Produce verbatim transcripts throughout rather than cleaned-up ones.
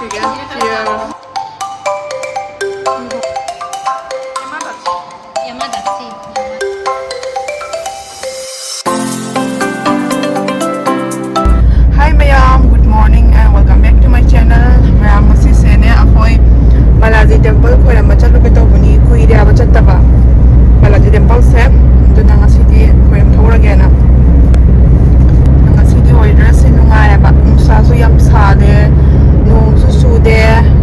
Cheers. Hi ꯃꯌꯥꯝ, good morning and welcome back to my channel. ꯃꯌꯥꯝ, ꯉꯁꯤꯁꯦꯅꯦ ꯑꯩꯈꯣꯏ Balaji temple ꯈꯣꯏꯔꯝꯕ ꯆꯠꯂꯨꯒꯦ ꯇꯧꯕꯅꯤ, ꯀꯨꯏꯔꯦ ꯍꯥꯏꯕ ꯆꯠꯇꯕ ꯕꯥꯂꯥꯖꯤ temple ꯁꯦ꯫ ꯑꯗꯨꯅ ꯉꯁꯤꯗꯤ ꯈꯣꯏꯔꯝ ꯊꯣꯛꯎꯔꯒꯦꯅ꯫ ꯉꯁꯤꯗꯤ weather ꯁꯦ ꯅꯨꯡꯉꯥꯏꯌꯦꯕ, ꯅꯨꯡꯁꯥꯁꯨ ꯌꯥꯝ ꯁꯥꯗꯦ, ꯅꯣꯡꯁꯨ ꯆꯨꯗꯦ꯫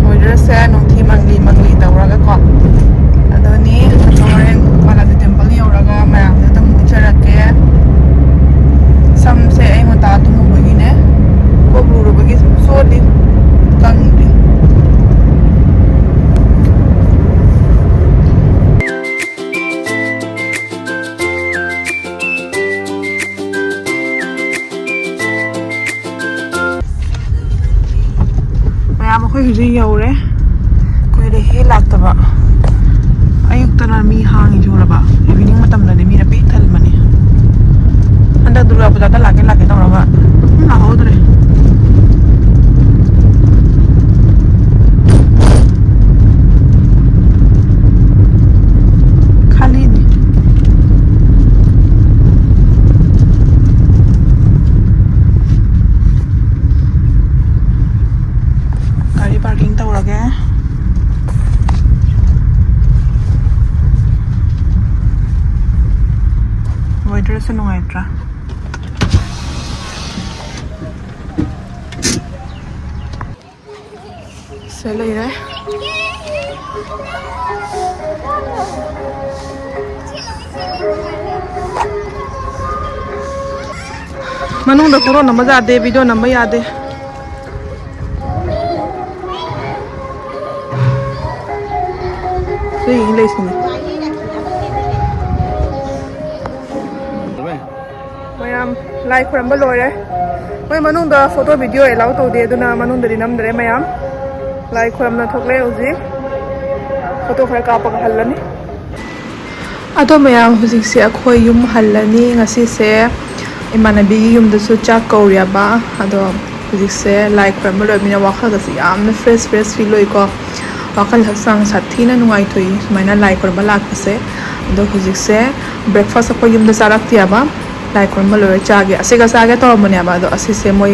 Weather ꯁꯦ ꯅꯨꯡꯊꯤ ꯃꯪꯂꯤ ꯃꯪꯂꯤ ꯇꯧꯔꯒꯀꯣ꯫ ꯑꯗꯨꯅꯤ, ꯑꯗꯣ ꯍꯣꯔꯦꯟ ꯕꯥꯂꯥꯖꯤ temple ꯌꯧꯔꯒ ꯃꯌꯥꯝꯗ ꯑꯗꯨꯝ ꯎꯠꯆꯔꯛꯀꯦ꯫ ꯁꯝꯁꯦ ꯑꯌꯨꯛ ꯉꯟꯇꯥ ꯇꯨꯝꯃꯨꯕꯒꯤꯅꯦ, ꯀꯣꯛ ꯂꯨꯔꯨꯕꯒꯤ ꯁꯨꯝ ꯆꯣꯠꯂꯤ, ꯀꯪꯗ꯭ꯔꯤ꯫ ꯃꯌꯥꯝ, ꯑꯩꯈꯣꯏ ꯍꯧꯖꯤꯛ ꯌꯧꯔꯦ꯫ ꯀꯨꯏꯔꯦꯍꯦ ꯂꯥꯛꯇꯕ꯫ ꯑꯌꯨꯛꯇꯅ ꯃꯤ ꯍꯥꯡꯉꯤꯁꯦ ꯎꯔꯕ? Evening ꯃꯇꯝꯗꯗꯤ ꯃꯤꯅ ꯄꯤꯛ ꯊꯜꯂꯝꯃꯅꯤ꯫ ꯍꯟꯗꯛ ꯗꯨꯔꯒꯥ ꯄꯨꯖꯥꯗ ꯂꯥꯛꯀꯦ ꯂꯥꯛꯀꯦ ꯇꯧꯔꯒ ꯑꯗꯨꯝ ꯂꯥꯛꯍꯧꯗ꯭ꯔꯦ꯫ ꯈꯥꯂꯤꯅꯤ꯫ ꯒꯥꯔꯤ parking ꯇꯧꯔꯒꯦ꯫ Weather ꯁꯦ ꯅꯨꯡꯉꯥꯏꯇ꯭ꯔꯥ? ꯁꯦ ꯂꯩꯔꯦ꯫ ꯃꯅꯨꯡꯗ photo ꯅꯝꯕ ꯌꯥꯗꯦ, video ꯅꯝꯕ ꯌꯥꯗꯦ꯫ ꯁꯤ ꯂꯩꯁꯤꯅꯦ꯫ ꯃꯌꯥꯝ ꯂꯥꯏ ꯈꯨꯔꯝꯕ ꯂꯣꯏꯔꯦ꯫ ꯃꯣꯏ ꯃꯅꯨꯡꯗ photo video allow ꯇꯧꯗꯦ, ꯑꯗꯨꯅ ꯃꯅꯨꯡꯗꯗꯤ ꯅꯝꯗ꯭ꯔꯦ꯫ ꯃꯌꯥꯝ ꯂꯥꯏ ꯈꯨꯔꯝꯅ ꯊꯣꯛꯂꯦ꯫ ꯍꯧꯖꯤꯛ photo ꯈꯔ ꯀꯥꯞꯄꯒ ꯍꯜꯂꯅꯤ꯫ ꯑꯗꯣ ꯃꯌꯥꯝ, ꯍꯧꯖꯤꯛꯁꯦ ꯑꯩꯈꯣꯏ ꯌꯨꯝ ꯍꯜꯂꯅꯤ꯫ ꯉꯁꯤꯁꯦ ꯏꯃꯥꯟꯅꯕꯤꯒꯤ ꯌꯨꯝꯗꯁꯨ ꯆꯥꯛ ꯀꯧꯔꯤꯑꯕ, ꯑꯗꯣ ꯍꯧꯖꯤꯛꯁꯦ ꯂꯥꯏ ꯈꯣꯏꯔꯝꯕ ꯂꯣꯏꯕꯅꯤꯅ ꯋꯥꯈꯜꯒꯁꯦ ꯌꯥꯝꯅ fresh fresh feel ꯑꯣꯏꯀꯣ꯫ ꯋꯥꯈꯜ ꯍꯛꯆꯥꯡ ꯁꯥꯊꯤꯅ ꯅꯨꯡꯉꯥꯏꯊꯣꯛꯏ ꯁꯨꯃꯥꯏꯅ ꯂꯥꯏ ꯈꯣꯏꯔꯝꯕ ꯂꯥꯛꯄꯁꯦ꯫ ꯑꯗꯣ ꯍꯧꯖꯤꯛꯁꯦ breakfast ꯑꯩꯈꯣꯏ ꯌꯨꯝꯗ ꯆꯥꯔꯛꯇꯦꯕ꯫ ꯂꯥꯏ ꯈꯣꯏꯔꯝꯕ ꯂꯣꯏꯔ ꯆꯥꯒꯦ, ꯑꯁꯤꯒ ꯆꯥꯒꯦ ꯇꯧꯔꯝꯕꯅꯦꯕ꯫ ꯑꯗꯣ ꯑꯁꯤꯁꯦ ꯃꯣꯏ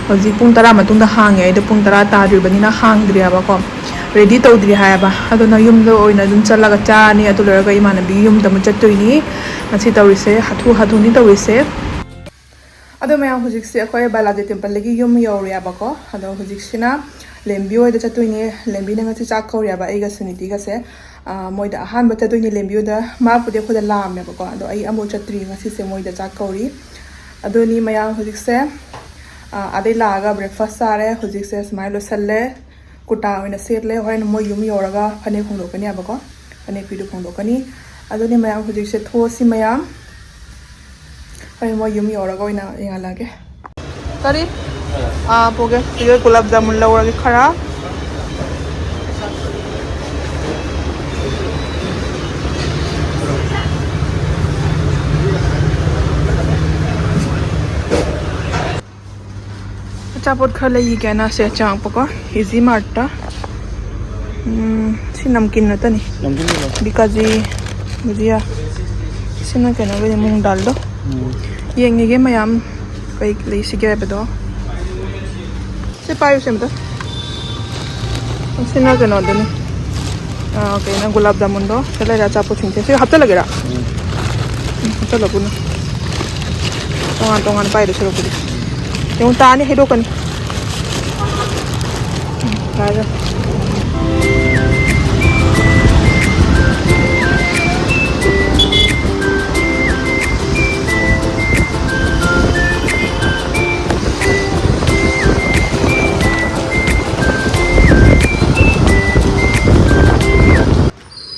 ꯍꯧꯖꯤꯛ ꯄꯨꯡ ꯇꯔꯥ ꯃꯇꯨꯡꯗ ꯍꯥꯡꯉꯦ꯫ ꯑꯩꯗꯣ ꯄꯨꯡ ꯇꯔꯥ ꯇꯥꯗ꯭ꯔꯤꯕꯅꯤꯅ ꯍꯥꯡꯗ꯭ꯔꯤꯑꯕꯀꯣ, ready ꯇꯧꯗ꯭ꯔꯤ ꯍꯥꯏꯌꯦꯕ꯫ ꯑꯗꯨꯅ ꯌꯨꯝꯗ ꯑꯣꯏꯅ ꯑꯗꯨꯝ ꯆꯠꯂꯒ ꯆꯥꯔꯅꯤ꯫ ꯑꯗꯨ ꯂꯣꯏꯔꯒ ꯏꯃꯥꯟꯅꯕꯤꯒꯤ ꯌꯨꯝꯗ ꯑꯃꯨꯛ ꯆꯠꯇꯣꯏꯅꯤ꯫ ꯉꯁꯤ ꯇꯧꯔꯤꯁꯦ ꯍꯥꯊꯨ ꯍꯥꯊꯨꯅꯤ ꯇꯧꯔꯤꯁꯦ꯫ ꯑꯗꯣ ꯃꯌꯥꯝ, ꯍꯧꯖꯤꯛꯁꯦ ꯑꯩꯈꯣꯏ ꯕꯥꯂꯥꯖꯤ ꯇꯦꯝꯄꯜꯗꯒꯤ ꯌꯨꯝ ꯌꯧꯔꯦꯕꯀꯣ꯫ ꯑꯗꯣ ꯍꯧꯖꯤꯛꯁꯤꯅ ꯂꯦꯝꯕꯤ ꯍꯣꯏꯗ ꯆꯠꯇꯣꯏꯅꯦ꯫ ꯂꯦꯝꯕꯤꯅ ꯉꯁꯤ ꯆꯥꯛ ꯀꯧꯔꯦꯕ ꯑꯩꯒ ꯁꯨꯅꯤꯇꯤꯒꯁꯦ꯫ ꯑꯥ, ꯃꯣꯏꯗ ꯑꯍꯥꯟꯕ ꯆꯠꯇꯣꯏꯅꯦ ꯂꯦꯝꯕꯤ ꯍꯣꯏꯗ꯫ ꯃꯥꯕꯨꯗꯤ ꯑꯩꯈꯣꯏꯗ ꯂꯥꯛꯑꯝꯃꯦꯕꯀꯣ, ꯑꯗꯣ ꯑꯩ ꯑꯃꯨꯛ ꯆꯠꯇ꯭ꯔꯤ꯫ ꯉꯁꯤꯁꯦ ꯃꯣꯏꯗ ꯆꯥꯛ ꯀꯧꯔꯤ꯫ ꯑꯗꯨꯅꯤ ꯃꯌꯥꯝ, ꯍꯧꯖꯤꯛꯁꯦ, ꯑꯥ, ꯑꯗꯩ ꯂꯥꯛꯑꯒ breakfast ꯆꯥꯔꯦ꯫ ꯍꯧꯖꯤꯛꯁꯦ ꯁꯨꯃꯥꯏꯅ ꯂꯣꯏꯁꯜꯂꯦ꯫ ꯀꯨꯔꯇꯥ ꯑꯣꯏꯅ ꯁꯦꯠꯂꯦ꯫ ꯍꯣꯔꯦꯟ ꯃꯣꯏ ꯌꯨꯝ ꯌꯧꯔꯒ ꯐꯅꯦꯛ ꯍꯣꯡꯗꯣꯛꯀꯅꯤ ꯍꯥꯏꯕꯀꯣ꯫ ꯐꯅꯦꯛ ꯐꯤꯗꯨ ꯍꯣꯡꯗꯣꯛꯀꯅꯤ꯫ ꯑꯗꯨꯅꯤ ꯃꯌꯥꯝ, ꯍꯧꯖꯤꯛꯁꯦ ꯊꯣꯛꯑꯁꯤ ꯃꯌꯥꯝ꯫ ꯍꯣꯔꯦꯟ ꯃꯣꯏ ꯌꯨꯝ ꯌꯧꯔꯒ ꯑꯣꯏꯅ ꯌꯦꯡꯍꯜꯂꯒꯦ꯫ ꯀꯔꯤ? ꯑꯥ, ꯄꯨꯒꯦ꯫ ꯁꯤꯒ ꯒꯨꯂꯥꯞ ꯖꯥꯃꯨꯟ ꯂꯧꯔꯒꯦ ꯈꯔ꯫ ꯑꯆꯥꯄꯣꯠ ꯈꯔ ꯂꯩꯈꯤꯒꯦꯅ ꯁꯦ ꯆꯪꯉꯛꯄꯀꯣ, ꯏꯖꯤ ꯃꯥꯔꯠꯇ꯫ ꯎꯝ, ꯁꯤ ꯅꯝꯀꯤꯟ ꯅꯠꯇꯅꯤ꯫ ꯅꯝꯀꯤꯟ ꯅꯠꯇꯦ꯫ ꯕꯤꯀꯥꯖꯤ, ꯕꯨꯖꯤꯌꯥ꯫ ꯁꯤꯅ ꯀꯩꯅꯣꯒꯤꯅꯦ, ꯃꯨꯡ ꯗꯥꯜꯗꯣ꯫ ꯎꯝ꯫ ꯌꯦꯡꯉꯤꯒꯦ ꯃꯌꯥꯝ ꯀꯩ ꯂꯩꯁꯤꯒꯦ ꯍꯥꯏꯕꯗꯣ꯫ ꯁꯤ ꯄꯥꯏꯌꯨꯁꯦ ꯑꯝꯇ꯫ ꯁꯤꯅ ꯀꯩꯅꯣꯗꯨꯅꯤ꯫ ꯑꯥ, ꯀꯩꯅꯣ, ꯒꯨꯂꯥꯞ ꯖꯥꯃꯨꯟꯗꯣ꯫ ꯁꯤ ꯂꯩꯔꯦ ꯑꯆꯥꯄꯣꯠꯁꯤꯡꯁꯦ꯫ ꯁꯤ ꯍꯥꯞꯆꯜꯂꯒꯦꯔꯥ? ꯎꯝ꯫ ꯎꯝ, ꯍꯥꯞꯆꯜꯂꯣ ꯄꯨꯟꯅ꯫ ꯇꯣꯉꯥꯟ ꯇꯣꯉꯥꯟ ꯄꯥꯏꯗꯣꯏ ꯁꯔꯨꯛꯄꯨꯗꯤ꯫ ꯌꯦꯡꯉꯨ, ꯇꯥꯅꯤ, ꯍꯩꯗꯣꯛꯀꯅꯤ꯫ ꯎꯝ, ꯐꯔꯦ꯫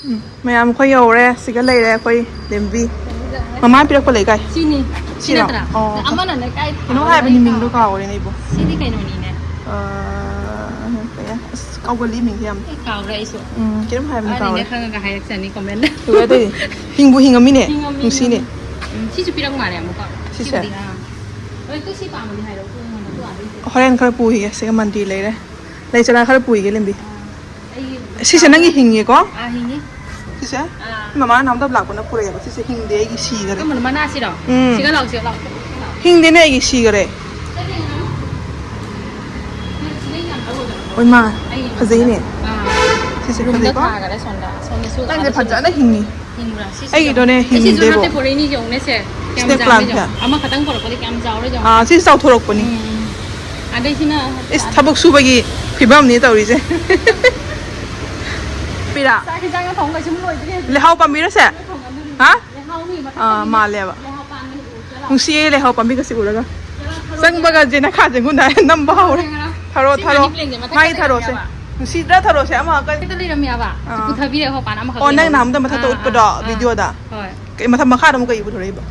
ꯎꯝ, ꯃꯌꯥꯝ ꯑꯩꯈꯣꯏ ꯌꯧꯔꯦ꯫ ꯁꯤꯒ ꯂꯩꯔꯦ ꯑꯩꯈꯣꯏ ꯂꯦꯝꯕꯤ꯫ ꯃꯃꯥ ꯄꯤꯔꯛꯄ ꯂꯩ ꯀꯥꯏ? ꯁꯤꯅꯤ꯫ ꯁꯤ ꯁꯤꯔꯣ? ꯅꯠꯇ꯭ꯔꯥ? ꯑꯣ꯫ ꯑꯃꯅꯅꯦ ꯀꯥꯏ ꯀꯩꯅꯣ ꯊꯝꯕꯅꯣ ꯍꯥꯏꯕꯅꯤ, ꯑꯩ ꯃꯤꯡꯗꯣ ꯀꯥꯎ-, ꯀꯥꯎꯔꯦꯅꯦ ꯑꯩꯕꯨ꯫ ꯁꯤꯗꯤ ꯀꯩꯅꯣꯅꯤꯅꯦ꯫ ꯑꯥ, ꯀꯩ ꯍꯥꯏ-, ꯑꯁ, ꯀꯥꯎꯒꯜꯂꯤ ꯃꯤꯡꯁꯦ ꯌꯥꯝ꯫ ꯑꯩ ꯀꯥꯎꯔꯦ ꯑꯩꯁꯨ꯫ ꯎꯝ, ꯀꯩꯅꯣꯝ ꯍꯥꯏꯕꯅꯤ, ꯑꯩꯅꯅꯦ ꯀꯥꯎꯔꯦ꯫ ꯈꯪꯉꯒ ꯍꯥꯏꯔꯛꯆꯅꯤ comment꯫ ꯀꯩꯅꯣ ꯑꯇꯩ ꯍꯤꯡꯕꯨ ꯍꯤꯡꯉꯝꯃꯤꯅꯦ꯫ ꯍꯤꯡꯉꯝꯃꯤ, ꯅꯨꯡꯁꯤꯅꯦ꯫ ꯍꯤꯡꯉꯝꯃꯤ꯫ ꯎꯝ, ꯁꯤꯁꯨ ꯄꯤꯔꯛ ꯃꯥꯜꯂꯦ ꯑꯃꯨꯛꯀ꯫ ꯁꯤꯁꯦ? ꯁꯤꯕꯨꯗꯤ, ꯑꯥ꯫ ꯍꯣꯏ, ꯇꯨ ꯁꯤ ꯄꯥꯝꯃꯗꯤ ꯍꯥꯏꯔꯛꯑꯣ, ꯇꯨ ꯑꯩꯉꯣꯟꯗ ꯇꯨ ꯑꯥꯗꯩ ꯍꯣꯔꯦꯟ ꯈꯔ ꯄꯨꯈꯤꯒꯦ꯫ ꯁꯤꯒ ꯃꯟꯗꯤ ꯂꯩꯔꯦ꯫ ꯂꯩ ꯆꯔꯥ ꯈꯔ ꯄꯨꯈꯤꯒꯦ, ꯂꯦꯝꯕꯤ꯫ ꯑꯩꯒꯤ ꯁꯤꯁꯦ ꯅꯪꯒꯤ ꯍꯤꯡꯉꯦꯀꯣ? ꯑꯥ, ꯍꯤꯡꯉꯤ꯫ ꯁꯤꯁꯦ? ꯑꯥ꯫ ꯃꯃꯥꯅ ꯅꯍꯥꯟꯗ ꯂꯥꯛꯄꯅ ꯄꯨꯔꯛꯑꯦꯕ꯫ ꯁꯤꯁꯦ ꯍꯤꯡꯗꯦ, ꯑꯩꯒꯤ ꯁꯤꯈꯔꯦ꯫ ꯀꯔꯝꯕꯅꯣ, ꯃꯅꯥꯁꯤꯔꯣ? ꯎꯝ꯫ ꯁꯤꯒ ꯂꯥꯎ, ꯁꯤꯒ ꯂꯥꯎ꯫ ꯍꯤꯡꯗꯦꯅꯦ, ꯑꯩꯒꯤ ꯁꯤꯈꯔꯦ꯫ ꯁꯤꯗꯩ ꯌꯥꯝ ꯂꯧꯔꯣꯏꯗꯕ꯫ ꯑꯣꯏꯃꯥ, ꯑꯩ ꯌꯥꯝ ꯐꯖꯩꯅꯦ꯫ ꯑꯥ꯫ ꯁꯤꯁꯦ ꯌꯨꯝꯗ ꯐꯖꯩꯀꯣ? ꯊꯥꯈꯔꯦ ꯁꯣꯝꯗ꯫ ꯁꯣꯝꯗꯁꯨ ꯅꯪꯁꯦ ꯑꯥꯗꯁꯨ ꯐꯖꯅ ꯍꯤꯡꯉꯤ꯫ ꯍꯤꯡꯕ꯭ꯔꯥ? ꯁꯤꯁꯨ ꯑꯩꯒꯤꯗꯣꯅꯦ ꯌꯦꯡꯉꯣ꯫ ꯁꯤꯁꯨ ꯍꯤꯡꯗꯦꯕꯣ꯫ ꯍꯥꯞꯇꯦ, ꯄꯣꯔꯛꯏꯅꯤ ꯌꯦꯡꯉꯨꯅꯦ ꯁꯦ꯫ ꯀꯌꯥꯝ ꯁ꯭ꯅꯦꯛ ꯆꯥꯎꯔꯦ ꯄ꯭ꯂꯥꯟꯠꯁꯦ꯫ ꯌꯦꯡꯉꯣ꯫ ꯑꯃꯈꯛꯇꯪ ꯄꯣꯔꯛꯄꯗꯤ ꯀꯌꯥꯝ ꯆꯥꯎꯔꯦ ꯌꯦꯡꯉꯣ꯫ ꯑꯥ, ꯁꯤꯁꯨ ꯆꯥꯎꯊꯣꯔꯛꯄꯅꯤ꯫ ꯎꯝ, ꯎꯝ꯫ ꯑꯗꯩꯁꯤꯅ ꯏꯁ, ꯊꯕꯛ ꯁꯨꯕꯒꯤ ꯐꯤꯕꯝꯅꯤ ꯇꯧꯔꯤꯁꯦ꯫ ꯄꯤꯔꯥ? ꯆꯥꯛ ꯍꯤꯟꯖꯥꯡꯒ ꯊꯣꯡ ꯀꯩꯁꯨꯝ ꯂꯣꯏꯗ꯭ꯔꯤ ꯍꯧꯖꯤꯛ꯫ ꯂꯩꯍꯥꯎ ꯄꯥꯝꯕꯤꯔꯁꯦ? ꯊꯣꯡꯉꯝꯃꯅꯤ꯫ ꯍꯥ? ꯂꯩꯍꯥꯎ ꯃꯤ ꯑꯥ, ꯃꯊꯛꯇꯒꯤꯅꯦ꯫ ꯃꯥꯜꯂꯦꯕ꯫ ꯂꯩꯍꯥꯎ ꯄꯥꯟꯕ ꯍꯦꯛꯎ ꯆꯠꯂꯣ꯫ ꯅꯨꯡꯁꯤꯌꯦ ꯂꯩꯍꯥꯎ ꯄꯥꯝꯕꯤꯒꯁꯦ ꯎꯔꯒ꯫ ꯆꯪꯕꯒ ꯖꯦꯅꯈꯥꯁꯦ ꯉꯨꯟꯗꯥꯏ ꯅꯝꯕ ꯍꯧꯔꯦ꯫ ꯊꯔꯣ, ꯁꯤ ꯊꯔꯣ꯫ ꯃꯥꯒꯤ ꯄ꯭ꯂꯦꯟꯁꯦ ꯃꯊꯛꯇ ꯃꯥꯒꯤ ꯊꯔꯣꯁꯦ꯫ ꯂꯩꯔꯝꯃꯦꯕ꯫ ꯅꯨꯡꯁꯤꯗ꯭ꯔꯥ ꯊꯔꯣꯁꯦ? ꯑꯃꯈꯛ ꯃꯊꯛꯇ ꯂꯩꯔꯝꯃꯦꯕ꯫ ꯑꯥ꯫ ꯄꯨꯊꯕꯤꯔꯦ ꯍꯣꯄꯥꯟ ꯑꯃꯈꯛ ꯑꯣ, ꯅꯪ ꯂꯩꯍꯧꯕ꯫ ꯅꯍꯥꯟꯗ ꯃꯊꯛꯇ ꯑꯥ, ꯎꯠꯄꯗꯣ, ꯑꯥ, ꯑꯥ꯫ ꯚꯤꯗꯤꯑꯣꯗ? ꯍꯣꯏ꯫ ꯀꯩ ꯃꯊꯛ, ꯃꯈꯥꯗ ꯑꯃꯨꯛ ꯀꯩ ꯄꯨꯊꯣꯔꯛꯏꯕ?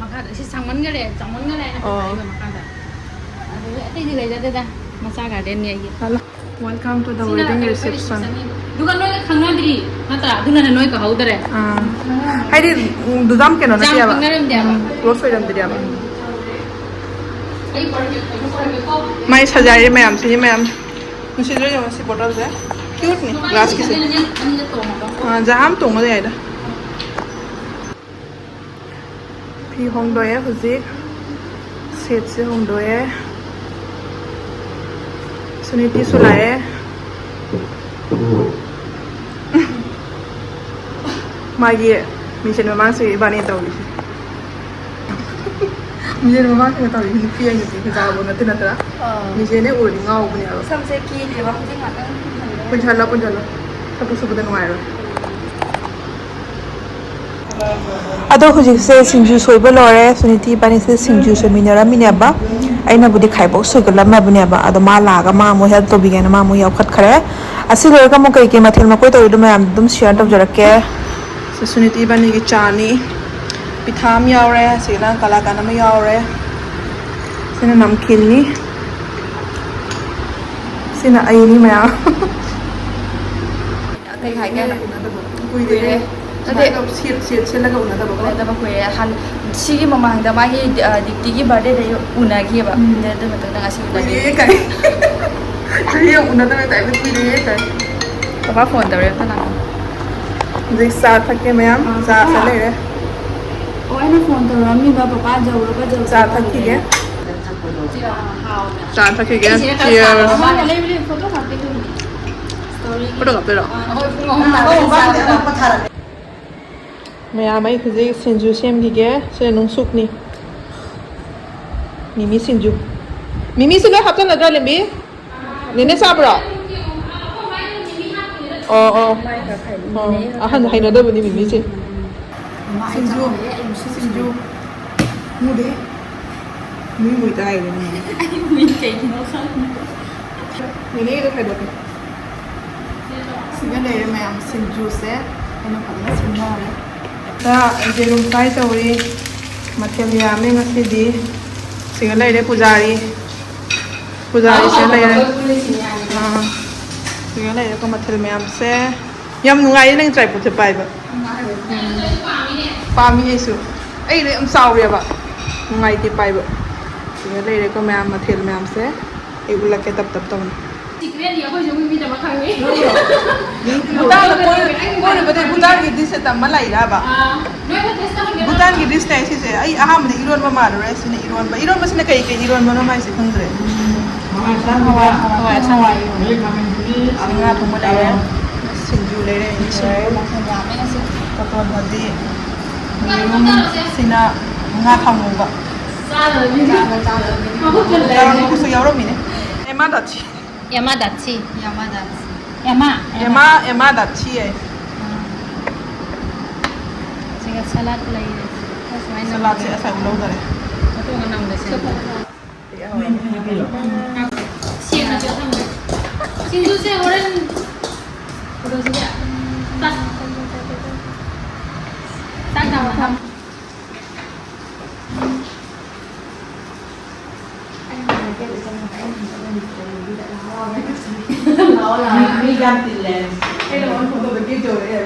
ꯃꯈꯥꯗ ꯁꯤ ꯁꯥꯡꯃꯟꯈꯔꯦ, ꯆꯥꯎꯃꯟꯈꯔꯦ ꯍꯥꯏꯅ ꯑꯣ꯫ ꯄꯨꯊꯔꯛꯏꯕ ꯃꯈꯥꯗ꯫ ꯑꯗꯨꯗꯤ ꯑꯇꯩꯗꯤ ꯂꯩꯖꯗꯦꯗ꯫ ꯃꯆꯥ ꯒꯥꯔꯗꯦꯟꯅꯤ ꯑꯩꯒꯤ꯫ ꯍꯜꯂꯣ꯫ Welcome to the ꯁꯤꯅ wedding ꯑꯩꯈꯣꯏ reception꯫ Receptionꯅꯤ꯫ ꯑꯗꯨꯒ ꯅꯣꯏꯒ ꯈꯪꯅꯗ꯭ꯔꯤ ꯅꯠꯇ꯭ꯔꯥ? ꯑꯗꯨꯅꯅꯦ ꯅꯣꯏ ꯀꯧꯍꯧꯗꯔꯦ꯫ ꯑꯥ꯫ ꯍꯥꯏꯗꯤ, ꯎꯝ, ꯗꯨꯗꯥꯝ ꯀꯩꯅꯣ ꯌꯥꯝ ꯅꯠꯇꯦꯕ꯫ ꯈꯪꯅꯔꯝꯗꯦꯕ꯫ ꯎꯝ, close ꯑꯣꯏꯔꯝꯗꯦꯕ꯫ ꯑꯩ ꯄꯨꯔꯛꯀꯦ, ꯑꯩ ꯄꯨꯔꯛꯀꯦꯀꯣ꯫ ꯃꯥꯏ ꯁꯖꯥꯏꯔꯤ ꯃꯌꯥꯝꯁꯤꯗꯤ ꯃꯌꯥꯝ꯫ ꯅꯨꯡꯁꯤꯗ꯭ꯔꯣ ꯌꯦꯡꯉꯣ ꯁꯤ ꯕꯣꯇꯜꯁꯦ꯫ Cuteꯅꯤ, ꯒ꯭ꯂꯥꯁꯀꯤꯁꯦ꯫ ꯁꯤꯗꯅꯦ ꯑꯅꯤꯗ ꯇꯣꯡꯉꯒ꯫ ꯑꯥ, ꯖꯍꯥꯝ ꯇꯣꯡꯉ ꯌꯥꯏꯗ꯫ ꯐꯤ ꯍꯣꯡꯗꯣꯛꯑꯦ ꯍꯧꯖꯤꯛ꯫ ꯁꯦꯠꯁꯦ ꯍꯣꯡꯗꯣꯛꯑꯦ꯫ ꯁꯨꯅꯤꯇꯤꯁꯨ ꯂꯥꯛꯑꯦ꯫ ꯃꯥꯒꯤ ꯃꯤꯡꯁꯦꯟ ꯃꯃꯥꯡꯁꯦ ꯏꯕꯥꯅꯤ ꯇꯧꯔꯤꯁꯦ꯫ ꯃꯤꯡꯁꯦꯟ ꯃꯃꯥꯡꯁꯤꯒ ꯇꯧꯔꯤꯁꯦ ꯅꯨꯄꯤ ꯑꯩ ꯅꯨꯄꯤ ꯃꯆꯥꯕꯨ ꯅꯠꯇꯦ ꯅꯠꯇ꯭ꯔꯥ? ꯑꯥ꯫ ꯃꯤꯡꯁꯦꯟ ꯍꯦꯛ ꯎꯔꯗꯤ ꯉꯥꯎꯕꯅꯦꯕ꯫ ꯁꯝꯁꯦ ꯀꯦꯗꯦꯕ ꯍꯧꯖꯤꯛ ꯉꯥꯛꯇꯪ ꯄꯨꯟꯁꯤꯜꯂꯣ, ꯄꯨꯟꯁꯤꯜꯂꯣ꯫ ꯊꯕꯛ ꯁꯨꯕꯗ ꯅꯨꯡꯉꯥꯏꯔꯣꯏ꯫ ꯑꯗꯣ ꯍꯧꯖꯤꯛꯁꯦ ꯁꯤꯡꯖꯨ ꯁꯣꯏꯕ ꯂꯣꯏꯔꯦ꯫ ꯁꯨꯅꯤꯇꯤ ꯏꯕꯥꯅꯤꯁꯦ ꯁꯤꯡꯖꯨ ꯁꯣꯏꯃꯤꯟꯅꯔꯝꯃꯤꯅꯦꯕ꯫ ꯑꯩꯅꯕꯨꯗꯤ ꯈꯥꯏꯕꯣꯛ ꯁꯣꯏꯒꯠꯂꯝꯃꯕꯅꯦꯕ꯫ ꯑꯗꯣ ꯃꯥ ꯂꯥꯛꯑꯒ ꯃꯥ ꯑꯃꯨꯛ help ꯇꯧꯕꯤꯒꯦꯅ ꯃꯥ ꯑꯃꯨꯛ ꯌꯥꯎꯈꯠꯈ꯭ꯔꯦ꯫ ꯑꯁꯤ ꯂꯣꯏꯔꯒ ꯑꯃꯨꯛ ꯀꯩꯀꯩ ꯃꯊꯦꯜ ꯃꯀꯣꯏ ꯇꯧꯔꯤꯗꯣ ꯃꯌꯥꯝ ꯑꯗꯨꯝ share ꯇꯧꯖꯔꯛꯀꯦ꯫ ꯁꯤ ꯁꯨꯅꯤꯇꯤ ꯏꯕꯥꯅꯤꯒꯤ ꯆꯥꯅꯤ꯫ ꯄꯤꯊꯥ ꯑꯃ ꯌꯥꯎꯔꯦ, ꯁꯤꯅ ꯀꯂꯥꯀꯥꯟ ꯑꯃ ꯌꯥꯎꯔꯦ꯫ ꯁꯤꯅ ꯅꯝꯀꯤꯟꯅꯤ꯫ ꯁꯤꯅ ꯑꯩꯅꯤ ꯃꯌꯥꯝ꯫ ꯑꯇꯩ ꯍꯥꯏꯒꯦ ꯍꯥꯏꯅ ꯎꯅꯗꯕ ꯀꯨꯏꯔꯦ꯫ ꯀꯨꯏꯔꯦ꯫ ꯅꯠꯇꯦ꯫ ꯁꯨꯃꯥꯏꯅ ꯁꯦꯠ ꯁꯦꯠ ꯁꯦꯠꯂꯒ ꯎꯅꯗꯕꯀꯣ꯫ ꯎꯅꯗꯕ ꯀꯨꯏꯔꯦ꯫ ꯍꯥꯟ-, ꯁꯤꯒꯤ ꯃꯃꯥꯡꯗ ꯃꯥꯒꯤ, ꯑ, ꯗꯤꯞꯇꯤꯒꯤ ꯕꯥꯔꯗꯦꯗ ꯎꯅꯈꯤꯑꯕ꯫ ꯎꯝ꯫ ꯑꯗꯨ ꯃꯇꯨꯡꯗ ꯉꯁꯤ ꯎꯅꯈꯤ꯫ ꯀꯨꯏꯔꯦ ꯀꯥꯏ꯫ ꯆꯍꯤ ꯑꯃ ꯎꯅꯗꯕ ꯇꯥꯏꯞꯇ ꯀꯨꯏꯔꯦ ꯀꯥꯏ꯫ ꯄꯄꯥ ꯐꯣꯟ ꯇꯧꯔꯦ, ꯑꯝꯇ ꯉꯥꯏꯈꯣ꯫ ꯍꯧꯖꯤꯛ ꯆꯥ ꯊꯛꯀꯦ ꯃꯌꯥꯝ꯫ ꯑꯥ, ꯆꯥ ꯄꯄꯥ꯫ ꯆꯥ ꯂꯩꯔꯦ꯫ ꯑꯣ, ꯑꯩꯅ ꯐꯣꯟ ꯇꯧꯔꯛꯑꯝꯃꯤꯕ, ꯄꯄꯥ ꯌꯧꯔꯕ ꯌꯧꯔꯕ ꯆꯥ ꯊꯛꯈꯤꯒꯦ꯫ ꯍꯪꯉꯦ꯫ ꯆꯥ ꯊꯛꯈꯤꯒꯦ꯫ ꯑꯩꯁꯤꯅ ꯈꯔ Cheers꯫ ꯁꯥꯕ ꯃꯥꯅ ꯂꯩꯕꯗꯤ ꯐꯣꯇꯣ ꯀꯥꯞꯀꯦ ꯇꯧꯕꯅꯤ꯫ ꯁ꯭ꯇꯣꯔꯤꯒꯤ꯫ ꯐꯣꯇꯣ ꯀꯥꯞꯇꯣꯏꯔꯣ? ꯑꯥ, ꯍꯣꯏ, ꯄꯨꯡ ꯑꯍꯨꯝ ꯇꯥꯕ ꯆꯥꯛ ꯆꯥꯕ꯫ ꯃꯌꯥꯝ, ꯑꯩ ꯍꯧꯖꯤꯛ ꯁꯤꯡꯖꯨ ꯁꯦꯝꯈꯤꯒꯦ꯫ ꯁꯤꯅ ꯅꯨꯡꯁꯨꯛꯅꯤ꯫ ꯃꯤꯃꯤ ꯁꯤꯡꯖꯨ꯫ ꯃꯤꯃꯤꯁꯤ ꯂꯣꯏ ꯍꯥꯞꯆꯜꯂꯗ꯭ꯔꯥ, ꯂꯦꯝꯕꯤ? ꯅꯦꯅꯦ ꯆꯥꯕ꯭ꯔꯣ? ꯑꯣ, ꯑꯣ꯫ ꯑꯣ, ꯑꯍꯟ ꯍꯩꯅꯗꯕꯅꯤ ꯃꯤꯃꯤꯁꯦ꯫ ꯁꯤꯡꯖꯨ, ꯁꯤꯡꯖꯨ꯫ ꯃꯨꯗꯦ꯫ ꯃꯤ ꯃꯨꯏ ꯇꯥꯏꯗꯅ꯫ ꯑꯩ ꯃꯨꯏ ꯀꯩꯒꯤꯅꯣ ꯈꯪꯗꯦ꯫ ꯅꯦꯅꯦꯒꯤꯗꯣ ꯈꯥꯏꯗꯣꯛꯀꯦ꯫ ꯁꯤꯒ ꯂꯩꯔꯦ ꯃꯌꯥꯝ, ꯁꯤꯡꯖꯨꯁꯦ ꯑꯩꯅ ꯐꯖꯅ ꯁꯦꯝꯅꯔꯦ꯫ ꯌꯦꯔꯨꯝ ꯐ꯭ꯔꯥꯏ ꯇꯧꯔꯤ꯫ ꯃꯊꯦꯜ ꯌꯥꯝꯃꯦ ꯉꯁꯤꯗꯤ꯫ ꯁꯤꯒ ꯂꯩꯔꯦ ꯄꯨꯖꯥꯔꯤ꯫ ꯄꯨꯖꯥꯔꯤꯁꯦ ꯂꯩꯔꯦ꯫ ꯑꯥ, ꯁꯤꯒ ꯂꯩꯔꯦꯀꯣ ꯃꯊꯦꯜ ꯃꯌꯥꯝꯁꯦ꯫ ꯌꯥꯝ ꯅꯨꯡꯉꯥꯏꯌꯦ ꯅꯪ ꯇ꯭ꯔꯥꯏꯄꯣꯠꯁꯦ ꯄꯥꯏꯕ꯫ ꯎꯝ꯫ ꯄꯥꯝꯃꯤ ꯑꯩꯁꯨ꯫ ꯑꯩꯗꯤ ꯌꯥꯝ ꯆꯥꯎꯔꯦꯕ꯫ ꯅꯨꯡꯉꯥꯏꯇꯦ ꯄꯥꯏꯕ꯫ ꯁꯤꯒ ꯂꯩꯔꯦꯀꯣ ꯃꯌꯥꯝ ꯃꯊꯦꯜ ꯃꯌꯥꯝꯁꯦ꯫ ꯑꯩ ꯎꯠꯂꯛꯀꯦ ꯇꯞ ꯇꯞ ꯇꯧꯅ꯫ ꯁꯤꯀ꯭ꯔꯦꯠꯅꯤ, ꯑꯩꯈꯣꯏꯁꯨ ꯃꯤ ꯃꯤꯗꯃꯛ ꯈꯪꯉꯤ꯫ ꯚꯨꯇꯥꯟꯗ ꯀꯣꯏ-, ꯀꯣꯏꯔꯨꯕꯗꯩ ꯚꯨꯇꯥꯟꯒꯤ ꯗꯤꯁ ꯑꯃ ꯂꯩꯔꯕ? ꯑꯥ, ꯅꯣꯏꯅ ꯇꯦꯁ ꯇꯧꯍꯟꯒꯦ ꯚꯨꯇꯥꯟꯒꯤ ꯅꯠꯇ꯭ꯔꯣ? ꯗꯤꯁꯅꯦ ꯁꯤꯁꯦ꯫ ꯑꯩ ꯑꯍꯥꯟꯕꯗ ꯏꯔꯣꯟꯕ ꯃꯥꯜꯂꯨꯔꯦ꯫ ꯁꯤꯅ ꯏꯔꯣꯟꯕ꯫ ꯏꯔꯣꯟꯕꯁꯤꯅ ꯀꯩ ꯀꯩ ꯏꯔꯣꯟꯕꯅꯣ ꯃꯥꯏꯁꯦ ꯈꯪꯗ꯭ꯔꯦ꯫ ꯍꯋꯥꯏ ꯑꯁꯥꯡꯕꯤꯒ ꯍꯋꯥꯏ ꯑꯁꯥꯡꯕꯤ꯫ ꯑꯗꯩ ꯈꯥꯃꯦꯟ ꯑꯁꯤꯟꯕꯤ, ꯁꯤ ꯉꯥ ꯊꯣꯡꯕ ꯂꯩꯔꯦ꯫ ꯁꯤꯡꯖꯨ ꯂꯩꯔꯦ꯫ ꯁꯤꯡꯖꯨ ꯃꯈꯜ ꯌꯥꯝꯃꯦ ꯉꯁꯤ꯫ ꯃꯇꯣꯟ ꯐꯗꯤ꯫ ꯌꯦꯔꯨꯝꯁꯤꯅ ꯉꯥ ꯊꯥꯎ ꯉꯧꯕ꯫ ꯆꯥꯗꯕ ꯃꯤꯅ꯫ ꯃꯕꯨꯛ ꯊꯟꯅ ꯂꯩꯔꯝꯃꯦ꯫ ꯆꯥꯕꯁꯨ ꯌꯥꯎꯔꯝꯃꯤꯅꯦ꯫ ꯑꯦꯃꯥ ꯗꯥꯆꯤ꯫ ꯌꯥꯃꯥꯗꯥꯆꯤ꯫ ꯌꯥꯃꯥꯗꯥꯆꯤ꯫ ꯌꯥꯃꯥ, ꯌꯥꯃꯥ꯫ ꯑꯦꯃꯥ, ꯑꯦꯃꯥ ꯗꯥꯆꯤ ꯍꯥꯏ꯫ ꯑꯥ꯫ ꯁꯤꯒ ꯁꯂꯥꯗ ꯂꯩꯔꯦ꯫ ꯁꯨꯃꯥꯏꯅ ꯁꯂꯥꯗꯁꯦ ꯉꯁꯥꯏ ꯎꯠꯍꯧꯗꯔꯦ꯫ ꯃꯇꯣꯡ ꯑꯅꯧꯕꯁꯦ꯫ ꯁꯦꯡꯅ ꯆꯠꯂꯝꯃꯦ꯫ ꯁꯤꯡꯖꯨꯁꯦ ꯍꯣꯔꯦꯟ ꯀꯩꯗꯧꯁꯤꯒꯦ? ꯆꯥꯛ, ꯆꯥꯛ ꯊꯝꯃꯣ, ꯊꯝꯃꯣ꯫ ꯃꯤ ꯌꯥꯝ ꯇꯤꯜꯂꯦ꯫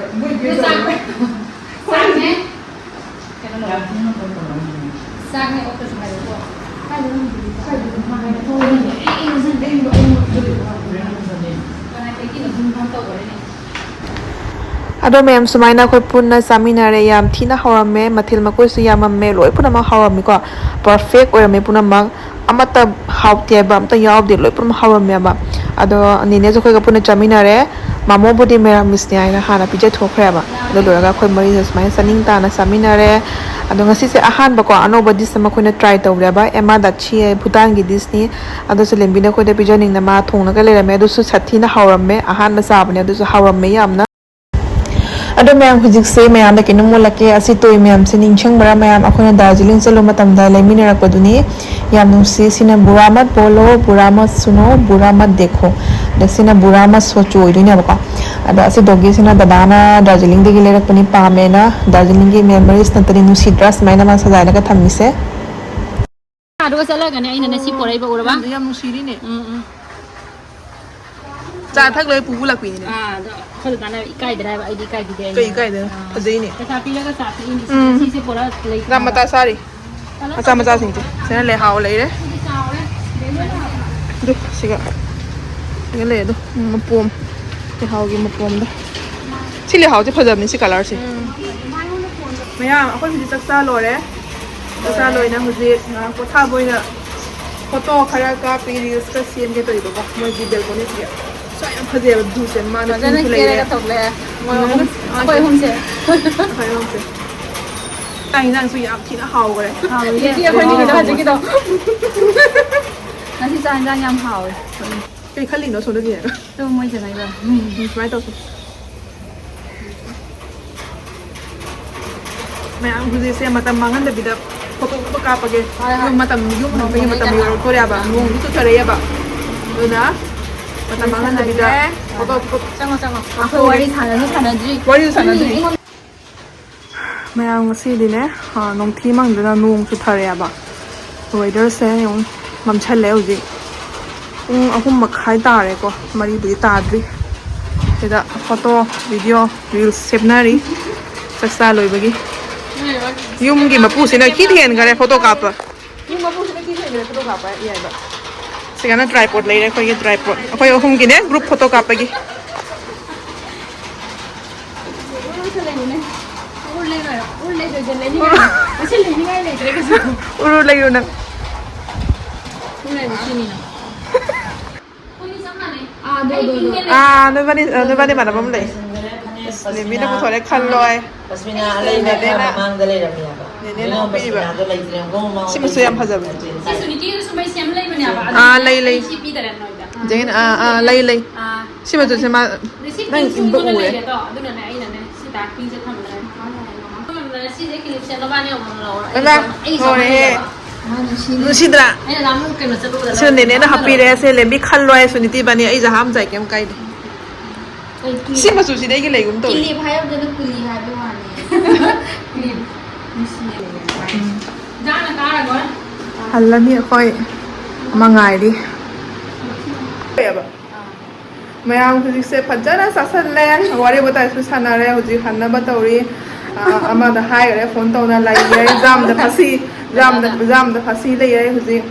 ꯆꯥꯛꯅꯦ꯫ ꯀꯩꯅꯣ ꯂꯧꯔꯣ꯫ ꯆꯥꯛꯅꯦ, ꯑꯣꯛꯇꯁꯨ ꯍꯥꯏꯔꯛꯑꯣ꯫ ꯀꯅꯥ ꯀꯩꯒꯤꯅꯣ ꯑꯗꯨꯝ ꯐꯣꯟ ꯇꯧꯈ꯭ꯔꯦꯅꯦ꯫ ꯑꯗꯣ ꯃꯌꯥꯝ, ꯁꯨꯃꯥꯏꯅ ꯑꯩꯈꯣꯏ ꯄꯨꯟꯅ ꯆꯥꯃꯤꯟꯅꯔꯦ꯫ ꯌꯥꯝ ꯊꯤꯅ ꯍꯧꯔꯝꯃꯦ꯫ ꯃꯊꯦꯜ ꯃꯀꯣꯏꯁꯨ ꯌꯥꯝꯃꯝꯃꯦ꯫ ꯂꯣꯏ ꯄꯨꯝꯅꯃꯛ ꯍꯥꯎꯔꯝꯃꯤꯀꯣ꯫ ꯄꯔꯐꯦꯛ ꯑꯣꯏꯔꯝꯃꯦ ꯄꯨꯝꯅꯃꯛ꯫ ꯑꯃꯠꯇ ꯍꯥꯎꯇꯦ ꯍꯥꯏꯕ ꯑꯝꯇ ꯌꯥꯎꯗꯦ꯫ ꯂꯣꯏ ꯄꯨꯝꯅꯃꯛ ꯍꯥꯎꯔꯝꯃꯦꯕ꯫ ꯑꯗꯣ ꯅꯦꯅꯦꯁꯨ ꯑꯩꯈꯣꯏꯒ ꯄꯨꯟꯅ ꯆꯥꯃꯤꯟꯅꯔꯦ꯫ ꯃꯥꯃꯣꯕꯨꯗꯤ ꯃꯦꯔꯥꯃꯤꯁꯅꯦ ꯍꯥꯏꯅ ꯍꯥꯟꯅ ꯄꯤꯖꯊꯣꯛꯈ꯭ꯔꯦꯕ꯫ ꯑꯗꯨ ꯂꯣꯏꯔꯒ ꯑꯩꯈꯣꯏ ꯃꯔꯤꯁꯦ ꯁꯨꯃꯥꯏꯅ ꯆꯥꯅꯤꯡ ꯇꯥꯅ ꯆꯥꯃꯤꯟꯅꯔꯦ꯫ ꯑꯗꯣ ꯉꯁꯤꯁꯦ ꯑꯍꯥꯟꯕꯀꯣ, ꯑꯅꯧꯕ ꯗꯤꯁ ꯑꯃ ꯑꯩꯈꯣꯏꯅ ꯇ꯭ꯔꯥꯏ ꯇꯧꯔꯦꯕ꯫ ꯑꯦꯃꯥ ꯗꯥꯠꯁꯤ ꯍꯥꯏ, ꯚꯨꯇꯥꯟꯒꯤ ꯗꯤꯁꯅꯤ꯫ ꯑꯗꯨꯁꯨ ꯂꯦꯝꯕꯤꯅ ꯑꯩꯈꯣꯏꯗ ꯄꯤꯖꯅꯤꯡꯅ ꯃꯥ ꯊꯣꯡꯉꯒ ꯂꯩꯔꯝꯃꯦ꯫ ꯑꯗꯨꯁꯨ ꯁꯥꯊꯤꯅ ꯍꯥꯎꯔꯝꯃꯦ꯫ ꯑꯍꯥꯟꯕ ꯆꯥꯕꯅꯦ, ꯑꯗꯨꯁꯨ ꯍꯥꯎꯔꯝꯃꯦ ꯌꯥꯝꯅ꯫ ꯑꯗꯣ ꯃꯌꯥꯝ, ꯍꯧꯖꯤꯛꯁꯦ ꯃꯌꯥꯝꯗ ꯀꯩꯅꯣꯝ ꯎꯠꯂꯛꯀꯦ꯫ ꯑꯁꯤ ꯇꯣꯏ ꯃꯌꯥꯝꯁꯦ ꯅꯤꯡꯁꯤꯡꯕ꯭ꯔꯥ ꯃꯌꯥꯝ? ꯑꯩꯈꯣꯏꯅ ꯗꯥꯔꯖꯤꯂꯤꯡ ꯆꯠꯂꯨꯕ ꯃꯇꯝꯗ ꯂꯩꯃꯤꯟꯅꯔꯛꯄꯗꯨꯅꯤ꯫ ꯌꯥꯝ ꯅꯨꯡꯁꯤ꯫ ꯁꯤꯅ ꯕꯨꯔꯥ ꯃꯠ ꯕꯣꯂꯣ, ꯕꯨꯔꯥ ꯃꯠ ꯁꯨꯅꯣ, ꯕꯨꯔꯥ ꯃꯠ ꯗꯦꯈꯣ꯫ ꯑꯗ ꯁꯤꯅ ꯕꯨꯔꯥ ꯃꯠ ꯁꯣꯆꯨ ꯑꯣꯏꯗꯣꯏꯅꯦꯕꯀꯣ꯫ ꯑꯗ ꯑꯁꯤ ꯗꯣꯒꯤꯁꯤꯅ ꯗꯗꯥꯅ ꯗꯥꯔꯖꯤꯂꯤꯡꯗꯒꯤ ꯂꯩꯔꯛꯄꯅꯤ, ꯄꯥꯝꯃꯦꯅ꯫ ꯗꯥꯔꯖꯤꯂꯤꯡꯒꯤ ꯃꯦꯃꯣꯔꯤꯁ ꯅꯠꯇꯗꯤ ꯅꯨꯡꯁꯤꯗ꯭ꯔꯥ ꯁꯨꯃꯥꯏꯅ ꯃꯥ ꯁꯖꯥꯏꯔꯒ ꯊꯝꯃꯤꯁꯦ? ꯑꯗꯨꯒ ꯆꯠꯂꯒꯅꯦ ꯑꯩꯅꯅꯦ ꯁꯤ ꯄꯣꯔꯛꯏꯕ, ꯎꯔꯕ? ꯎꯝ, ꯌꯥꯝ ꯅꯨꯡꯁꯤꯔꯤꯅꯦ꯫ ꯎꯝ, ꯎꯝ꯫ ꯆꯥ ꯊꯛ ꯂꯣꯏ ꯄꯨꯕꯨ ꯂꯥꯛꯄꯤꯅꯤꯅꯦ꯫ ꯑꯥ, ꯑꯗꯣ ꯑꯩꯈꯣꯏ ꯗꯥꯅ ꯏꯀꯥꯏꯗ꯭ꯔꯥ ꯍꯥꯏꯕ, ꯑꯩꯗꯤ ꯏꯀꯥꯏꯕꯤꯗꯦ꯫ ꯀꯩ ꯏꯀꯥꯏꯗꯣꯏꯅꯣ? ꯑꯥ꯫ ꯐꯖꯩꯅꯦ꯫ ꯄꯩꯁꯥ ꯄꯤꯔꯒ ꯆꯥ ꯊꯛꯏꯅꯤ꯫ ꯎꯝ꯫ ꯁꯤꯁꯦ ꯄꯨꯔꯥ ꯂꯩ ꯆꯥ ꯃꯆꯥ ꯆꯥꯔꯤ꯫ ꯃꯆꯥ ꯃꯆꯥꯁꯤꯡꯁꯦ꯫ ꯁꯤꯅ ꯂꯩꯍꯥꯎ ꯂꯩꯔꯦ꯫ ꯁꯤꯗꯤ ꯆꯥꯎꯔꯦ꯫ ꯑꯗꯨ ꯁꯤꯒ꯫ ꯁꯤꯒ ꯂꯩ ꯑꯗꯣ꯫ ꯎꯝ, ꯃꯄꯣꯝ꯫ ꯂꯩꯍꯥꯎꯒꯤ ꯃꯄꯣꯝꯗꯣ꯫ ꯁꯤ ꯂꯩꯍꯥꯎꯁꯦ ꯐꯖꯕꯅꯤ, ꯁꯤ ꯀꯂꯔꯁꯦ꯫ ꯎꯝ꯫ ꯃꯌꯥꯝ, ꯑꯩꯈꯣꯏ ꯍꯧꯖꯤꯛ ꯆꯥꯛ ꯆꯥ ꯂꯣꯏꯔꯦ꯫ ꯆꯥꯛ ꯆꯥ ꯂꯣꯏꯅ ꯍꯧꯖꯤꯛ ꯉꯥꯏꯍꯥꯛ ꯄꯣꯊꯥꯕ ꯑꯣꯏꯅ ꯐꯣꯇꯣ ꯈꯔ ꯀꯥꯞꯄꯤ, ꯔꯤꯜꯁ ꯈꯔ ꯁꯦꯝꯒꯦ ꯇꯧꯔꯤꯕꯀꯣ꯫ ꯃꯣꯏꯒꯤ ꯕꯦꯜꯀꯣꯅꯤꯁꯤꯗ ꯁ꯭ꯋꯥꯏ ꯌꯥꯝ ꯐꯖꯩꯕ ꯚ꯭ꯌꯨꯁꯦ꯫ ꯃꯥ ꯐꯖꯅ ꯅꯨꯄꯤꯁꯨ ꯂꯩꯔꯦ꯫ ꯀꯦꯔꯒ ꯊꯣꯛꯂꯛꯑꯦ꯫ ꯃꯣꯏ ꯎꯝ, ꯑꯍꯨꯝ, ꯑꯩꯈꯣꯏ ꯑꯍꯨꯝꯁꯦ꯫ ꯑꯩꯈꯣꯏ ꯑꯍꯨꯝꯁꯦ꯫ ꯆꯥꯛ ꯌꯦꯟꯖꯥꯡꯁꯨ ꯌꯥꯝ ꯊꯤꯅ ꯍꯥꯎꯈ꯭ꯔꯦ꯫ ꯍꯥꯎꯋꯦ꯫ ꯏꯆꯦ ꯑꯩꯈꯣꯏꯅꯤꯒꯤꯗꯣ ꯍꯧꯖꯤꯛꯀꯤꯗꯣ꯫ ꯉꯁꯤ ꯆꯥꯛ ꯌꯦꯟꯖꯥꯡ ꯌꯥꯝ ꯍꯥꯎꯋꯦ꯫ ꯀꯩ ꯈꯜꯂꯤꯅꯣ ꯁꯣꯝꯗ ꯌꯦꯡꯉꯒ? ꯑꯗꯨ ꯃꯣꯏ ꯆꯪꯉꯛꯏꯕ꯫ ꯎꯝ, ꯁꯨꯃꯥꯏꯅ ꯇꯧꯁꯤ꯫ ꯃꯌꯥꯝ ꯍꯧꯖꯤꯛꯁꯦ ꯃꯇꯝ ꯃꯥꯡꯍꯟꯗꯕꯤꯗ ꯐꯣꯇꯣ ꯐꯣꯇꯣ ꯀꯥꯞꯄꯒꯦ꯫ ꯍꯣꯏ, ꯍꯣꯏ꯫ ꯌꯨꯝ ꯃꯇꯝ, ꯌꯨꯝ ꯍꯟꯕꯒꯤ ꯃꯇꯝ ꯌꯧꯔꯛꯇꯣꯔꯦꯕ꯫ ꯅꯣꯡꯁꯨ ꯆꯨꯊꯔꯛꯑꯦꯕ꯫ ꯑꯗꯨꯅ ꯃꯇꯝ ꯃꯥꯡꯍꯟꯗꯕꯤꯗ ꯐꯣꯇꯣ ꯐꯣꯇꯣ꯫ ꯆꯪꯉꯣ, ꯆꯪꯉꯣ꯫ ꯑꯩꯈꯣꯏ ꯋꯥꯔꯤ ꯁꯥꯟꯅꯁꯨ ꯁꯥꯟꯅꯗ꯭ꯔꯤ꯫ ꯋꯥꯔꯤꯁꯨ ꯁꯥꯟꯅꯗ꯭ꯔꯤ꯫ ꯃꯌꯥꯝ ꯉꯁꯤꯗꯤꯅꯦ, ꯑ, ꯅꯣꯡꯊꯤ ꯃꯪꯗꯅ ꯅꯣꯡ ꯆꯨꯊꯔꯛꯑꯦꯕ꯫ ꯋꯦꯗꯔꯁꯦ ꯌꯦꯡꯉꯨ, ꯃꯝꯁꯜꯂꯦ ꯍꯧꯖꯤꯛ꯫ ꯄꯨꯡ ꯑꯍꯨꯝ ꯃꯈꯥꯏ ꯇꯥꯔꯦꯀꯣ, ꯃꯔꯤꯕꯨꯗꯤ ꯇꯥꯗ꯭ꯔꯤ꯫ ꯁꯤꯗ ꯐꯣꯇꯣ, ꯚꯤꯗꯤꯑꯣ, ꯔꯤꯜꯁ ꯁꯦꯝꯅꯔꯤ ꯆꯥꯛꯆꯥ ꯂꯣꯏꯕꯒꯤ꯫ ꯌꯨꯝꯒꯤ ꯃꯄꯨꯁꯤꯅ ꯈꯤꯠ ꯍꯦꯟꯈꯔꯦ ꯐꯣꯇꯣ ꯀꯥꯞꯄ꯫ ꯌꯨꯝ ꯃꯄꯨꯁꯤꯅ ꯈꯤꯠ ꯍꯦꯟꯈꯔꯦ ꯐꯣꯇꯣ ꯀꯥꯞꯄ ꯌꯥꯏꯕ꯫ ꯁꯤꯒꯅ ꯇ꯭ꯔꯥꯏꯄꯣꯠ ꯂꯩꯔꯦ ꯑꯩꯈꯣꯏꯒꯤ ꯇ꯭ꯔꯥꯏꯄꯣꯠ꯫ ꯑꯩꯈꯣꯏ ꯑꯍꯨꯝꯒꯤꯅꯦ ꯒ꯭ꯔꯨꯞ ꯐꯣꯇꯣ ꯀꯥꯞꯄꯒꯤ꯫ ꯎꯔꯨ ꯂꯩꯌꯨ ꯅꯪ꯫ ꯑꯥ, ꯅꯣꯏꯕꯥꯅꯤ, ꯑ, ꯅꯣꯏꯕꯥꯅꯤ ꯃꯥꯟꯅꯕ ꯑꯃ ꯂꯩ꯫ ꯂꯦꯝꯕꯤꯅ ꯄꯨꯊꯣꯔꯦ ꯈꯜꯂꯣ ꯍꯥꯏ꯫ ꯄꯁꯃꯤꯅꯥ ꯑꯂꯩꯅ ꯈꯔ ꯃꯃꯥꯡꯗ ꯂꯩꯔꯝꯃꯦ ꯍꯥꯏꯕ꯫ ꯅꯦꯅꯦꯅ ꯍꯥꯞꯄꯤꯕ꯫ ꯄꯁꯃꯤꯅꯥꯗꯣ ꯂꯩꯇ꯭ꯔꯦ꯫ ꯁꯤꯃꯁꯨ ꯌꯥꯝ ꯐꯖꯕꯅꯦ꯫ ꯁꯤ ꯁꯨꯅꯤꯇꯤꯗꯨꯁꯨ ꯃꯩ ꯁꯦꯝ ꯂꯩꯕꯅꯦꯕ꯫ ꯑꯥ, ꯂꯩ, ꯂꯩ꯫ ꯑꯩ ꯁꯤ ꯄꯤꯗꯔꯦ ꯅꯣꯏꯗ꯫ ꯖꯦꯟ, ꯑꯥ, ꯑꯥ, ꯂꯩ, ꯂꯩ꯫ ꯑꯥ꯫ ꯁꯤꯃꯁꯨ ꯁꯤ ꯃꯥ, ꯔꯤꯁꯤꯞ ꯅꯪ ꯏꯟꯕ ꯎꯔꯦ꯫ ꯂꯩꯔꯦꯗꯣ, ꯑꯗꯨꯅꯅꯦ ꯑꯩꯅꯅꯦ ꯁꯤ ꯇꯥꯛꯄꯤꯁꯦ ꯊꯝꯗ꯭ꯔꯦ꯫ ꯁꯤꯁꯦ ꯀꯤꯂꯤꯞꯁꯦ ꯅꯕꯥꯅꯤ ꯑꯃꯃꯝ ꯂꯧꯔꯣ꯫ ꯑꯩ ꯂꯣꯏꯔꯦꯍꯦ꯫ ꯃꯥ ꯅꯨꯡꯁꯤꯅꯦ꯫ ꯅꯨꯡꯁꯤꯗ꯭ꯔꯥ? ꯑꯩꯅ ꯅꯍꯥꯟꯃꯨꯛ ꯀꯩꯅꯣ ꯆꯠꯂꯨꯕꯗ ꯁꯤꯅ ꯅꯦꯅꯦꯅ ꯍꯥꯞꯄꯤꯔꯦ꯫ ꯁꯦ ꯂꯦꯝꯕꯤ ꯈꯜꯂꯣ ꯍꯥꯏ ꯁꯨꯅꯤꯇꯤ ꯏꯕꯥꯅꯤ꯫ ꯑꯩꯁꯦ ꯍꯥꯝꯖꯥꯏ ꯀꯩꯝ ꯀꯥꯏꯗꯦ꯫ ꯁꯤ ꯃꯆꯨꯁꯤꯗꯤ ꯑꯩꯒꯤ ꯂꯩꯒꯨꯝ ꯇꯧꯋꯤ꯫ ꯀꯤꯂꯤꯞ ꯍꯥꯏꯕꯗꯨꯗ ꯀꯨꯂꯤ ꯍꯥꯏꯕ ꯋꯥꯅꯤ꯫ ꯀꯤꯂꯤꯞ꯫ ꯅꯨꯡꯁꯤꯌꯦ꯫ ꯎꯝ꯫ ꯍꯜꯂꯅꯤ ꯑꯩꯈꯣꯏ ꯑꯃ ꯉꯥꯏꯔꯤ꯫ ꯀꯩꯑꯕ? ꯃꯌꯥꯝ ꯍꯧꯖꯤꯛꯁꯦ ꯐꯖꯅ ꯆꯥꯁꯜꯂꯦ, ꯋꯥꯔꯤ ꯋꯥꯇꯥꯏꯁꯨ ꯁꯥꯟꯅꯔꯦ, ꯍꯧꯖꯤꯛ ꯍꯟꯅꯕ ꯇꯧꯔꯤ꯫ ꯑ, ꯑꯃꯗ ꯍꯥꯏꯈ꯭ꯔꯦ ꯐꯣꯟ ꯇꯧꯅ ꯂꯩꯌꯦ, ꯖꯥꯝꯗ ꯐꯥꯁꯤ, ꯖꯥꯝꯗ, ꯖꯥꯝꯗ ꯐꯥꯁꯤ ꯂꯩꯌꯦ ꯍꯧꯖꯤꯛ꯫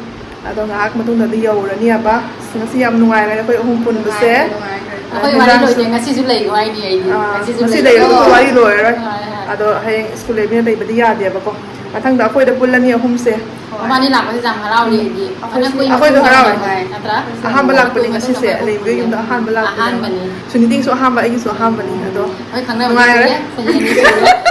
ꯑꯗꯣ ꯉꯥꯏꯍꯥꯛ ꯃꯇꯨꯡꯗꯗꯤ ꯌꯧꯔꯅꯤꯕ꯫ ꯑꯁ, ꯉꯁꯤ ꯌꯥꯝ ꯅꯨꯡꯉꯥꯏꯔꯦ ꯑꯩꯈꯣꯏ ꯑꯍꯨꯝ ꯄꯨꯟꯕꯁꯦ꯫ ꯅꯨꯡꯉꯥꯏꯔꯦ, ꯅꯨꯡꯉꯥꯏꯔꯦ꯫ ꯑ, ꯑꯩꯈꯣꯏ ꯋꯥꯔꯤ ꯍꯦꯟꯖꯥꯡꯁꯨ ꯂꯣꯏꯗꯦ, ꯉꯁꯤꯁꯨ ꯂꯩꯌꯣ ꯍꯥꯏꯅꯤ ꯑꯩꯗꯤ꯫ ꯑꯥ, ꯉꯁꯤꯁꯨ ꯉꯁꯤ ꯂꯩꯌꯣ꯫ ꯂꯩꯔꯒꯁꯨ ꯋꯥꯔꯤ ꯂꯣꯏꯔꯔꯣꯏ꯫ ꯍꯣꯏ, ꯍꯣꯏ꯫ ꯑꯗꯣ ꯍꯌꯦꯡ ꯁ꯭ꯀꯨꯜ ꯂꯩꯕꯅꯤꯅ ꯂꯩꯕꯗꯤ ꯌꯥꯗꯦꯕꯀꯣ꯫ ꯃꯊꯪꯗ ꯑꯩꯈꯣꯏꯗ ꯄꯨꯜꯂꯅꯤ ꯑꯍꯨꯝꯁꯦ꯫ ꯃꯕꯥꯅꯤ ꯂꯥꯛꯄꯁꯦ ꯌꯥꯝ ꯍꯔꯥꯎꯔꯤ ꯑꯩꯗꯤ꯫ ꯑꯩꯈꯣꯏꯁꯨ ꯍꯔꯥꯎꯔꯦ꯫ ꯅꯠꯇ꯭ꯔꯥ? ꯑꯍꯥꯟꯕ ꯂꯥꯛꯄꯅꯤ ꯉꯁꯤꯁꯦ, ꯂꯩꯕ ꯌꯨꯝꯗ ꯑꯍꯥꯟꯕ ꯂꯥꯛꯄꯅꯤ꯫ ꯑꯍꯥꯟꯕꯅꯤ꯫ ꯁꯨꯅꯤꯇꯤꯁꯨ ꯑꯍꯥꯟꯕ, ꯑꯩꯒꯤꯁꯨ ꯑꯍꯥꯟꯕꯅꯤ꯫ ꯑꯗꯣ ꯍꯣꯏ, ꯈꯪꯅꯕ ꯅꯨꯡꯉꯥꯏꯔꯦ꯫ ꯀꯨꯏꯔꯦ꯫ ꯆꯍꯤ ꯑꯅꯤ ꯁꯨꯔꯦ꯫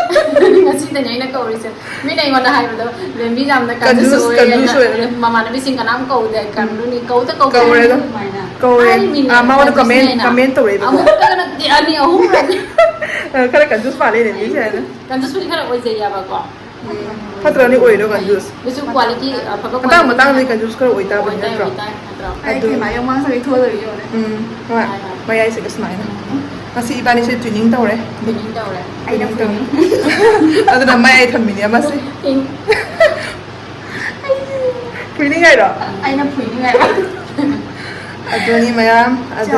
ꯉꯁꯤꯗꯅꯦ ꯑꯩꯅ ꯀꯧꯔꯤꯁꯦ꯫ ꯃꯤꯅ ꯑꯩꯉꯣꯟꯗ ꯍꯥꯏꯕꯗꯣ, "ꯂꯦꯝꯕꯤ ꯌꯥꯝꯅ ꯀꯟꯖꯨꯁ ꯀꯟꯖꯨꯁ ꯑꯣꯏꯌꯦꯅ, ꯑꯣꯏꯌꯦ꯫ ꯃꯃꯥꯟꯅꯕꯤꯁꯤꯡ ꯀꯅꯥꯝ ꯀꯧꯗꯦ, ꯀꯟꯗꯨꯅꯤ, ꯀꯧꯗ ꯀꯧꯗꯦ ꯀꯧꯔꯦꯗ꯫ ꯑꯗꯨꯃꯥꯏꯅ꯫ ꯀꯧꯔꯦ꯫ ꯍꯥꯏꯔꯤꯃꯤꯅꯦ, ꯑꯥ, ꯃꯉꯣꯟꯗ ꯀꯟꯖꯨꯁꯅꯦꯅ꯫ ꯀꯃꯦꯟ, ꯀꯃꯦꯟ ꯇꯧꯔꯛꯏꯕꯀꯣ꯫ ꯑꯃꯨꯛꯇ ꯅꯠꯇꯦ, ꯑꯅꯤ, ꯑꯍꯨꯝꯔꯛ꯫ ꯑ, ꯈꯔ ꯀꯟꯖꯨꯁ ꯃꯥꯜꯂꯦ ꯂꯦꯝꯕꯤꯁꯦ ꯍꯥꯏꯅ꯫ ꯀꯟꯖꯨꯁꯄꯨꯗꯤ ꯈꯔ ꯑꯣꯏꯖꯩꯌꯦꯕꯀꯣ꯫ ꯎꯝ꯫ ꯐꯠꯇ꯭ꯔꯅꯤ ꯑꯣꯏꯔꯣ ꯀꯟꯖꯨꯁ? ꯑꯗꯨꯁꯨ quality, ꯑꯐꯕ ꯃꯇꯥꯡ quality ꯃꯇꯥꯡꯗꯤ ꯀꯟꯖꯨꯁ ꯈꯔ ꯑꯣꯏꯇꯥꯕꯅꯤ ꯑꯣꯏꯇꯥꯏ, ꯅꯠꯇ꯭ꯔꯣ? ꯑꯣꯏꯇꯥꯏ, ꯅꯠꯇ꯭ꯔꯣ? ꯑꯩ ꯑꯗꯨ ꯈꯦꯃꯥ ꯌꯥꯝ ꯃꯥꯡ ꯁꯥꯕꯤ ꯊꯣꯛꯑꯗꯣꯏꯅꯦ ꯌꯦꯡꯉꯨꯅꯦ꯫ ꯎꯝ, ꯍꯣꯏ꯫ ꯍꯣꯏ, ꯍꯣꯏ꯫ ꯃꯌꯥꯏꯁꯦ ꯁꯨꯃꯥꯏꯅ꯫ ꯎꯝ꯫ ꯉꯁꯤ ꯏꯕꯥꯅꯤꯁꯦ ꯇ꯭ꯋꯤꯅꯤꯡ ꯇꯧꯔꯦ꯫ ꯇ꯭ꯋꯤꯅꯤꯡ ꯇꯧꯔꯦ꯫ ꯑꯩꯅ ꯇ꯭ꯋꯤꯅꯤꯡ꯫ ꯑꯗꯨꯅ ꯃꯌꯥꯏ ꯊꯝꯃꯤꯅꯦ ꯑꯃꯁꯦ꯫ ꯇꯤꯡ꯫ ꯐꯨꯏꯅꯤꯡꯉꯥꯏꯔꯣ? ꯑꯩꯅ ꯐꯨꯏꯅꯤꯡꯉꯥꯏ꯫ ꯑꯗꯨꯅꯤ ꯃꯌꯥꯝ, ꯑꯗꯨ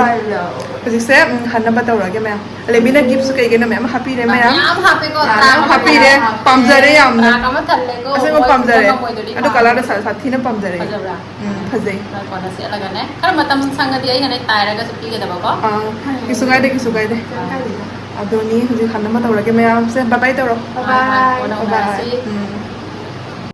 ꯍꯧꯖꯤꯛꯁꯦ, ꯎꯝ, ꯍꯟꯅꯕ ꯇꯧꯔꯒꯦ ꯃꯌꯥꯝ꯫ ꯂꯦꯕꯤꯅ gift ꯁꯨ ꯀꯩ ꯀꯩꯅꯣ ꯃꯌꯥꯝ ꯑꯃ ꯍꯥꯄꯤꯔꯦ ꯃꯌꯥꯝ꯫ ꯃꯌꯥꯝ ꯍꯥꯞꯄꯦꯀꯣ, ꯃꯌꯥꯝ ꯇꯥꯛ ꯍꯥꯞꯄꯤꯔꯦ꯫ ꯑꯃ ꯄꯥꯝꯖꯔꯦ ꯌꯥꯝꯅ꯫ ꯇꯥꯛ ꯑꯃ ꯊꯜꯂꯦꯀꯣ꯫ ꯑꯁꯦꯡꯕ ꯃꯣꯏ ꯄꯥꯝꯖꯔꯦ꯫ ꯎꯕ ꯉꯝꯃꯣꯏꯗꯣꯏꯅꯤ ꯑꯗꯨ ꯃꯥ꯫ colour ꯗꯣ ꯁꯥ-, ꯁꯥꯊꯤꯅ ꯄꯥꯝꯖꯔꯦ꯫ ꯐꯖꯕ꯭ꯔꯥ? ꯎꯝ, ꯐꯖꯩ꯫ ꯉꯥꯏꯈꯣ, ꯅ ꯁꯦꯠꯂꯒꯅꯦ꯫ ꯈꯔ ꯃꯇꯝ ꯁꯪꯉꯗꯤ ꯑꯩꯅꯅꯦ ꯇꯥꯏꯔꯒꯁꯨ ꯄꯤꯒꯗꯕꯀꯣ꯫ ꯑꯥ, ꯀꯩꯁꯨ ꯀꯥꯏꯗꯦ, ꯀꯩꯁꯨ ꯀꯥꯏꯗꯦ꯫ ꯑꯗꯨꯅꯤ ꯍꯧꯖꯤꯛ ꯍꯟꯅꯕ ꯇꯧꯔꯒꯦ ꯃꯌꯥꯝꯁꯦ꯫ Bye bye ꯇꯧꯔꯣ꯫ ꯍꯣꯏ, ꯍꯣꯏ, ꯀꯣꯟꯅ Bye bye꯫ ꯎꯅꯔꯁꯤ꯫ ꯎꯝ꯫